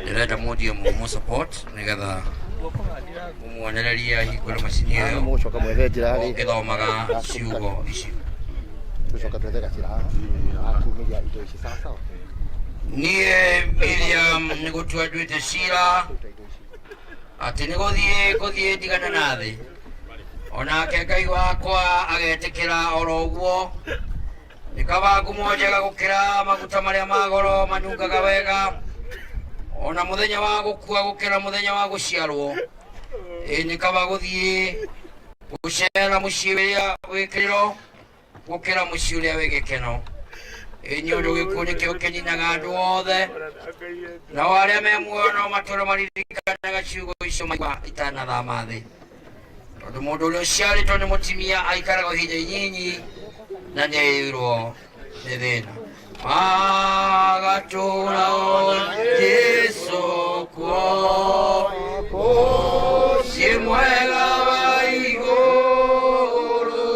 Ndĩrenda mũthiĩ mũmũ support nĩgetha mũmuonererie ahingũre macini ĩyo Mũgũcoka mwethe njĩra harĩ ũngĩthomaga ciugo ici. Tũcoka twethe gacĩra haha gakumĩria indo ici, sawa sawa. Niĩ Miriam nĩ gũtua nduĩte cira Kũruta indo ici. Atĩ nĩ gũthiĩ ngũthiĩ ndigane na thĩ, onake Ngai wakwa agetĩkĩra oro ũguo. Nĩ kaba ngumo njega gũkĩra maguta marĩa ma goro manungaga wega, ona mũthenya wa gũkua gũkĩra mũthenya wa gũciarwo. Ĩ nĩ kaba gũthiĩ gũcera mũciĩ ũrĩa wĩ kĩrĩro gũkĩra mũciĩ ũrĩa wĩ gĩkeno. Ĩ nĩ ũndũ gĩkuũ nĩkĩo kĩninaga andũ othe, nao arĩa me muoyo no matũũre maririkanaga ciugo icio maigua itanathama thĩ. Tondũ mũndũ ũrĩa ũciarĩtwo nĩ mũtumia aikaraga ihinda inyinyi na nĩ aiyũirwo nĩ thĩna. Magatũũra o Jesu kuo, mũciĩ mwega wa igũrũ,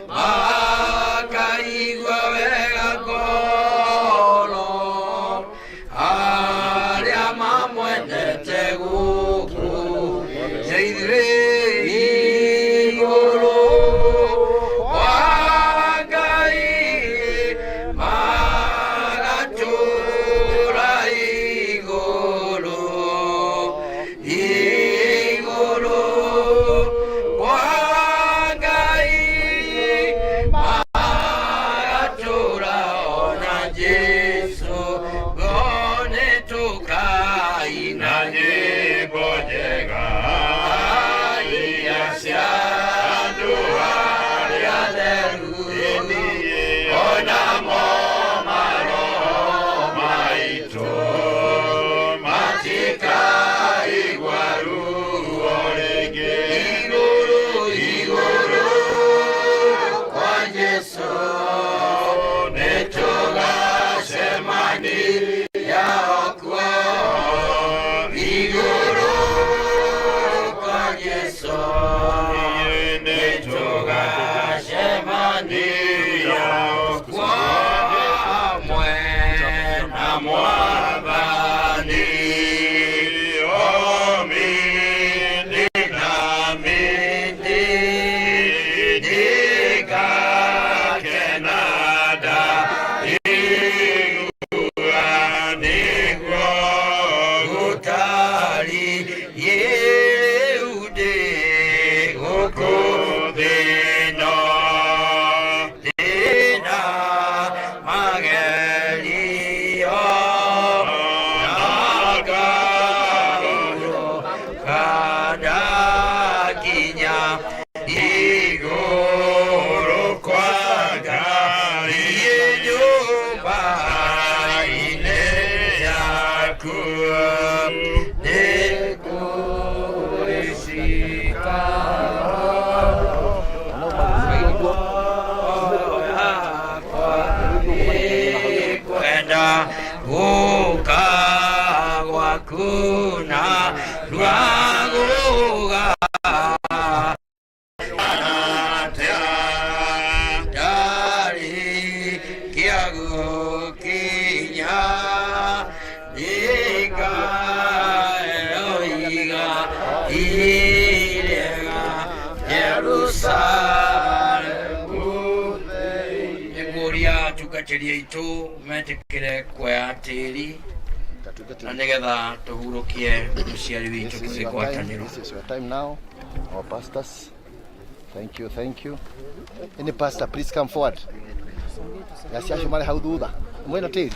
makaigua wega ngoro arĩa mamwendete gũkũ ithuĩ igũrũ kwa Ngai, magatũũra igũrũ, igũrũ kwa Ngai, magatũũra ona Jesu ngone tũkaina nyĩmbo njega iria cia andũ arĩa atheru, onamo maroho maitũ matikaigua ruo rĩngĩ. Igũrũ, igũrũ kwa Jesu nĩtũgacemania kuo, igũrũ kwa Jesu nĩtũgacemania kuo hamwe na Mwathani. Omini na mini nĩngakena ndaigua nĩguo gũtariĩ rĩu ndĩ gũkũ thĩ ĩno, ndĩna magerio na ngahurũka ndakinya igũrũ kwa Ngai, nyũmba-inĩ yaku nĩ kũrĩ cikaro yakwa ĩkwenda gũka gwaku na rwagũga ndarĩkia gũkinya nĩngaoiga irega Jerusalemu. Nĩngũria atungatĩri aitũ metĩkĩre kuoya tĩri na nĩgetha tũhurũkie mũciari witũ This is your time. tũgĩgwatanĩro. This is your time now. Our pastors. Thank you, thank you. Any pastor, please come forward. Yasi acio marĩ hau thutha. Mwĩna tĩri?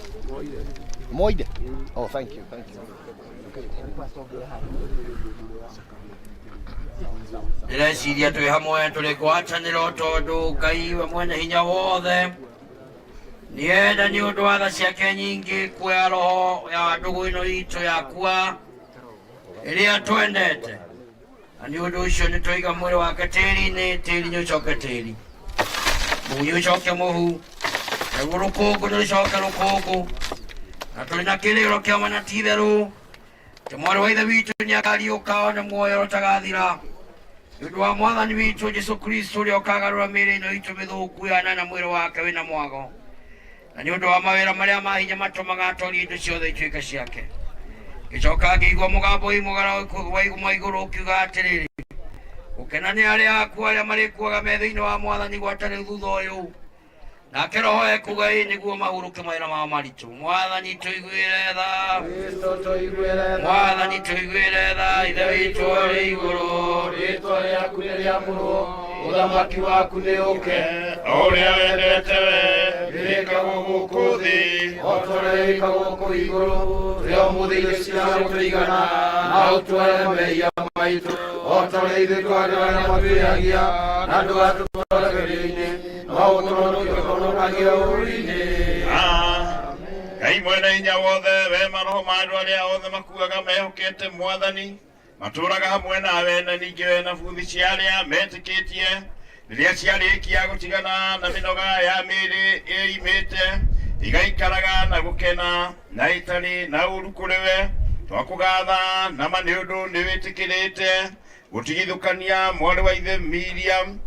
Moire? Oh, thank you, thank you. Ndĩreciria twĩ hamwe tũrĩ ngwatanĩro tondũ Ngai we mwene hinya wothe nĩenda nĩ ũndũ wa tha ciake nyingĩ kuoya roho ya ndũgũ ĩno itũ yakua ĩrĩa twendete, na nĩ ũndũ ũcio nĩ twaiga mwĩrĩ wake tĩri-inĩ. Tĩri nĩ ũcoke tĩri, mũhu nĩ ũcoke mũhu, naguo rũkũngũ nĩ rũcoke rũkũngũ, na tũrĩ na kĩrĩro kĩa ma na ti itherũ atĩ mwarĩ wa ithe witũ nĩ akariũka one muoyo ũtagathira nĩ ũndũ wa Mwathani witũ Jesu Kristo, ũrĩa ũkagarũra mĩĩrĩ ĩno itũ mĩthũku yana na mwĩrĩ wake wĩna mwago. Na nĩ ũndũ wa mawĩra marĩa ma hinya matũmaga atorie indo ciothe ituĩke ciake. Ngĩcoka ngĩigua mũgambo ũimũgara waiguma igũrũ ũkiuga atĩrĩrĩ, gũkena nĩ arĩa akuũ arĩa marĩkuaga me thĩinĩ wa Mwathani gwata rĩu thutha ũyũ. Nake Roho ekuuga ĩĩ nĩguo mahurũke mawĩra mao maritũ. Mwathani tũiguĩre tha. Kristo tũiguĩre tha. Mwathani tũiguĩre tha. Ithe witũ ũrĩ igũrũ, Rĩĩtwa rĩaku nĩ rĩamũrwo, ũthamaki waku nĩ ũke, O ũrĩa wendete we, wĩkagwo gũkũ thĩ. O ta ũrĩa wĩkagwo kũu igũrũ. Tũhe ũmũthĩ irio cia gũtũigana, na ũtuohere mehia maitũ, o ta ũrĩa ithuĩ twagĩra arĩa matwĩhagia, na ndũgatũtware gerio-inĩ, no ũtũhonokie ũtũhonokagie ũũru-inĩ. Ah, Ngai mwene hinya wothe, we maroho ma andũ arĩa othe makuaga mehokete Mwathani, matũũraga hamwe nawe, na ningĩ we na buthi cia arĩa metĩkĩtie rĩrĩa ciarĩkia gũtigana na mĩnoga ya mĩĩrĩ ĩimĩte, igaikaraga na gũkena na ĩtarĩ na ũũru kũrĩ we. Twakũgatha na ma nĩ ũndũ nĩ wĩtĩkĩrĩte gũtigithũkania mwarĩ wa ithe Miriam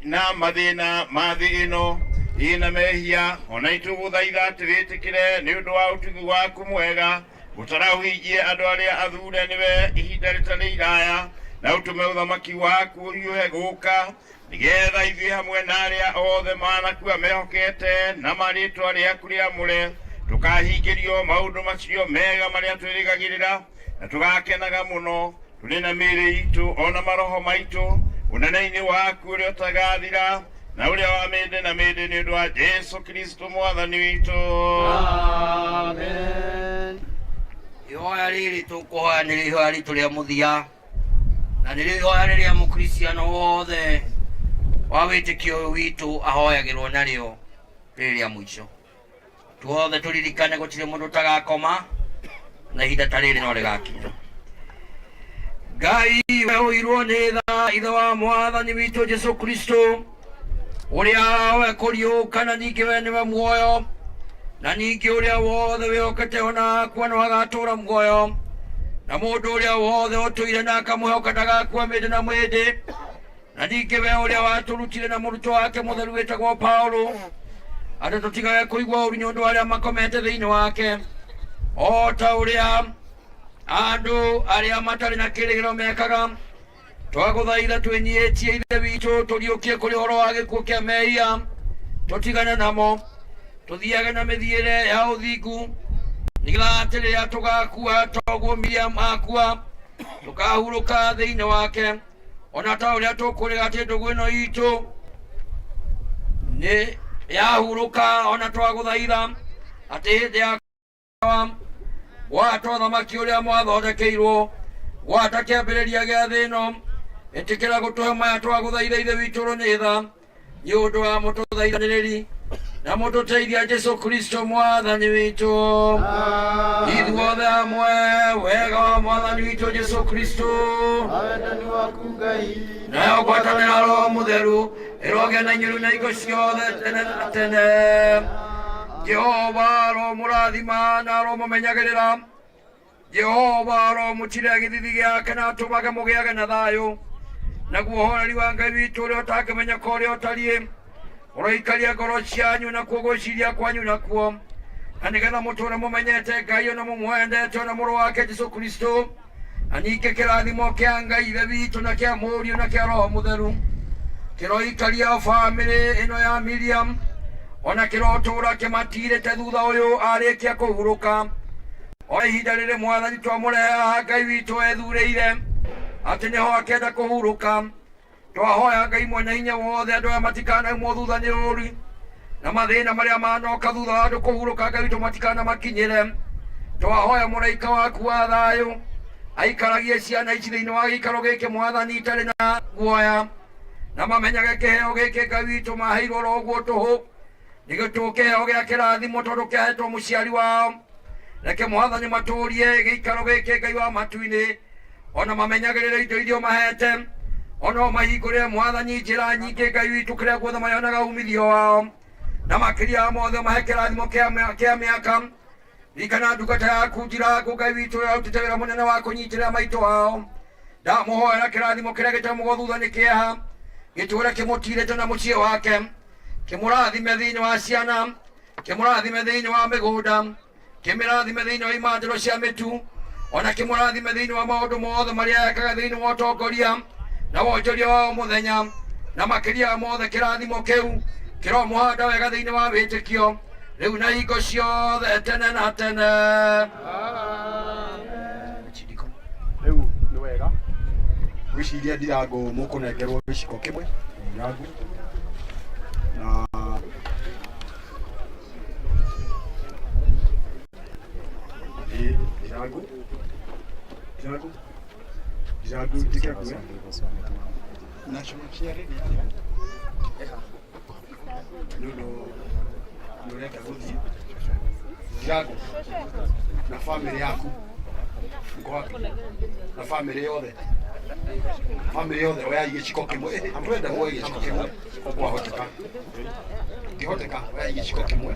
na mathĩna ma thĩ ĩno ĩna mehia. Ona itũgũthaitha atĩ wĩtĩkĩre nĩ ũndũ wa ũtugi waku mwega ũtaraũhingie andũ arĩa athure nĩwe ihinda rĩtarĩ iraya, na ũtũme ũthamaki waku ũhiũhe gũka, nĩgetha ithuĩ hamwe na arĩa othe manakua mehokete na marĩtwa rĩaku rĩamũre tũkahingĩrio maũndũ macio mega marĩa twĩrĩgagĩrĩra, na tũgakenaga mũno tũrĩ na mĩĩrĩ itũ ona maroho maitũ ũnene-inĩ waku ũrĩa ũtagathira na ũrĩa wa mĩndĩ na mĩndĩ, nĩ ũndũ wa Jesu Kristo Mwathani witũ. Amen. Ihoya rĩrĩ tũkũhoya nĩ ihoya ritũ rĩa mũthia, na nĩrĩo ihoya rĩrĩa mũkristiano wothe wa wĩtĩkio ũyũ witũ ahoyagĩrwo narĩo rĩrĩ rĩa mũico. Tuothe tũririkane gũtirĩ mũndũ ũtagakoma, na ihinda ta rĩrĩ no rĩgakinya. Ngai we ũirwo nĩ tha, Ithe wa Mwathani witũ Jesu Kristo, ũrĩa we kũriũka na ningĩ we nĩwe muoyo, na ningĩ ũrĩa wothe wĩhokete ona akua no agatũũra muoyo, na mũndũ ũrĩa wothe ũtũire na akamwĩhoka ndagakua mĩndĩ na mĩndĩ. Na ningĩ we ũrĩa watũrutire na mũrutwo wake mũtheru wĩtagwo Paulo atĩ tũtigage kũigua ũũru nĩ ũndũ wa arĩa makomete thĩinĩ wake, o ta ũrĩa andũ arĩa matarĩ na kĩrĩgĩrĩro mekaga. Twagũthaitha twĩnyihĩtie Ithe witũ, tũriũkie kũrĩ ũhoro wa gĩkuũ kĩa mehia, tũtigane namo, tũthiage na mĩthiĩre ya ũthingu, nĩgetha atĩ rĩrĩa tũgakua toguo Miriam akua, tũkahurũka thĩinĩ wake. Ona ta ũrĩa tũkũrĩga atĩ ndũgũ ĩno itũ nĩ yahurũka, ona twagũthaitha atĩ hĩndĩ ya gwata ũthamaki ũrĩa mwathondekeirwo gwata kĩambĩrĩria gĩa thĩ ĩno, ĩtĩkĩra gũtũhe maya twagũthaitha Ithe witũ ũrĩ nĩ tha, nĩ ũndũ wa mũtũthaithanĩrĩri na mũtũteithia Jesu Kristo Mwathani witũ. Ithuothe hamwe, wega wa Mwathani witũ Jesu Kristo, wendani waku Ngai, nayo ngwatanĩro Roho Mũtheru ĩrogĩa na inyuĩ na hingo ciothe tene na tene. Jehova aromũrathima na aromũmenyagĩrĩra. Jehova aromũtirĩra gĩthithi gĩake na atũmage mũgĩage na thayũ. Naguo ũhoreri wa Ngai witũ ũrĩa ũtangĩmenyeka ũrĩa ũtariĩ ũroikaria ngoro cianyu nakuo gwĩciria kwanyu nakuo, na nĩgetha mũtũũre mũmenyete Ngai ona mũmwendete ona mũrũ wake Jesu Kristo. Na ningĩ kĩrathimo kĩa Ngai Ithe witũ na kĩa Mũriũ na kĩa Roho Mũtheru kĩroikaria bamĩrĩ ĩno ya Miriam, ona kĩrotũũra kĩmatirĩte thutha ũyũ arĩkia kũhurũka. O ihinda rĩrĩ Mwathani twamũrehe haha, Ngai witũ ethurĩire atĩ nĩho akenda kũhurũka. Twahoya Ngai mwene hinya wothe andũ aya matikanaumwo thutha nĩ ũũru na mathĩna marĩa manoka thutha wa andũ kũhurũka, Ngai witũ matikana-makinyĩre. Twahoya mũraika waku wa thayũ aikaragie ciana ici thĩinĩ wa gĩikaro gĩkĩ Mwathani itarĩ na guoya, na mamenyage kĩheo gĩkĩ Ngai witũ maheirwo oro ũguo tũhũ, nĩgĩtũ kĩheo gĩa kĩrathimo tondũ kĩahetwo mũciari wao. Reke Mwathani matũrie gĩikaro gĩkĩ Ngai wa matu-inĩ, ona mamenyagĩrĩre indo iria ũmahete, ona ũmahingũrĩre Mwathani njĩra nyingĩ Ngai witũ kĩrĩa guothe marĩonaga umithio wao, na makĩria ya mothe ũmahe kĩrathimo kĩa mĩaka. Ririkana ndungata yaku Njirangu Ngai witũ ũrĩa ũrutĩte wĩra mũnene wa kũnyitĩrĩra maitũ wao. Ndamũhoera kĩrathimo kĩrĩa gĩtamũgwo thutha nĩ kĩeha gĩtũũre kĩmũtirĩte na mũciĩ wake. Kĩmũrathime thĩinĩ wa ciana, kĩmũrathime thĩinĩ wa mĩgũnda, kĩmĩrathime thĩinĩ wa imandĩro cia mĩtu, ona kĩmũrathime thĩinĩ wa maũndũ mothe marĩa ekaga thĩinĩ wa ũtongoria na wonjoria wa o mũthenya, na makĩria ya mothe kĩrathimo kĩu kĩromũhanda wega thĩinĩ wa wĩtĩkio rĩu na hingo ciothe tene na tene. Rĩu nĩ wega gwĩciria ndirango mũkũnengerwo gĩciko kĩmwe ndirango na ĩ ndirango ndirango ndirango njĩke kuwe nĩ ũndũ nĩ ũrenda gũthiĩ ndirango na bamĩrĩ yaku mko wapi na bamĩrĩ yothe bamĩrĩ yothe oyai gĩciko kĩmwe. Twenda muoe gĩciko kĩmwe kwahoteka, ngĩhoteka oyai gĩciko kĩmwe.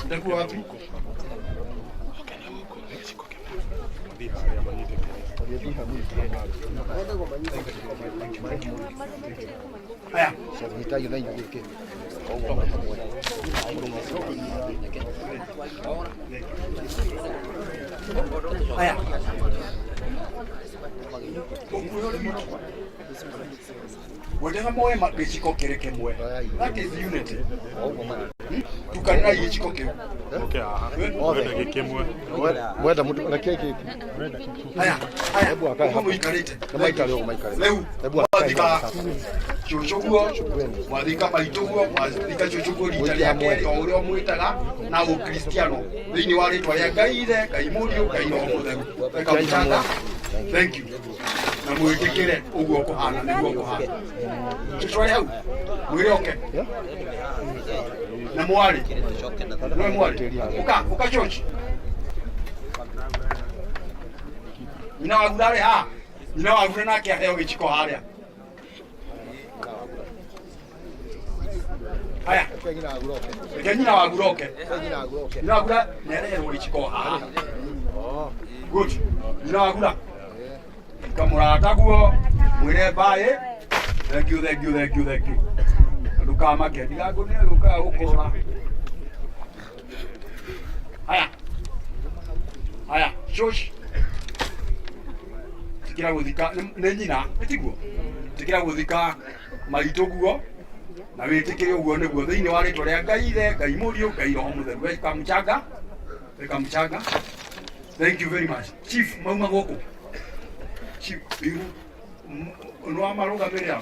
Nitakuwa wapi? Haya. Hitaji na inyuĩ gĩkĩ. Haya. Wendaga moe gĩciko kĩrĩ kĩmwe. That is unity. Tukanĩrai gĩciko kĩu. Mwenda mũndũ reke gĩkĩ. Haya, haya. Hebu akae Ũguo hapa. mũikarĩte. Nĩ maikare ũguo maikare. Rĩu Hebu akae mwathika hapa. cũcũ guo, mwathika maitũ guo, mwathika cũcũ guo rita rĩa kerĩ o ũrĩa ũmwĩtaga na ũkristiano thĩinĩ wa rĩtwa rĩa Ngai Ithe, Ngai Mũriũ, Ngai Roho Mũtheru. Reka mũchanga. Thank you. Na mwĩtĩkĩre ũguo kũhana nĩguo kũhana. Cũcũ arĩ hau, mwĩre oke. Na mwarĩ. Nĩwe mwarĩ. Ũka, ũka church. Nyina wa Gura arĩ haha. Nyina wa Gura nake aheo gĩciko harĩa. Haya, Reke nyina wa Gura oke. reke nyina wa Gura oke. Reke nyina wa Gura oke. Nyina wa Gura nĩareherwo gĩciko haha. Good. Nyina wa Gura. Kamũrata guo mwĩre mbaĩ. Thank you, thank you, thank you, thank you. Na Ndũkamake, ndirango nĩ ũkaga gũkũrora. Haya. Haya, shush. Tikira gũthika nĩ nyina, nĩ tiguo? Tikira gũthika maitũ guo na wĩtĩkĩre ũguo nĩguo thĩinĩ wa rĩtwa rĩa Ngai Ithe, Ngai Mũriũ, Ngai Roho Mũtheru. Weka mchanga, weka mchanga. Thank you very much. Chief, mauma gũkũ. Chief, iru nĩ wa marũgamĩrĩra.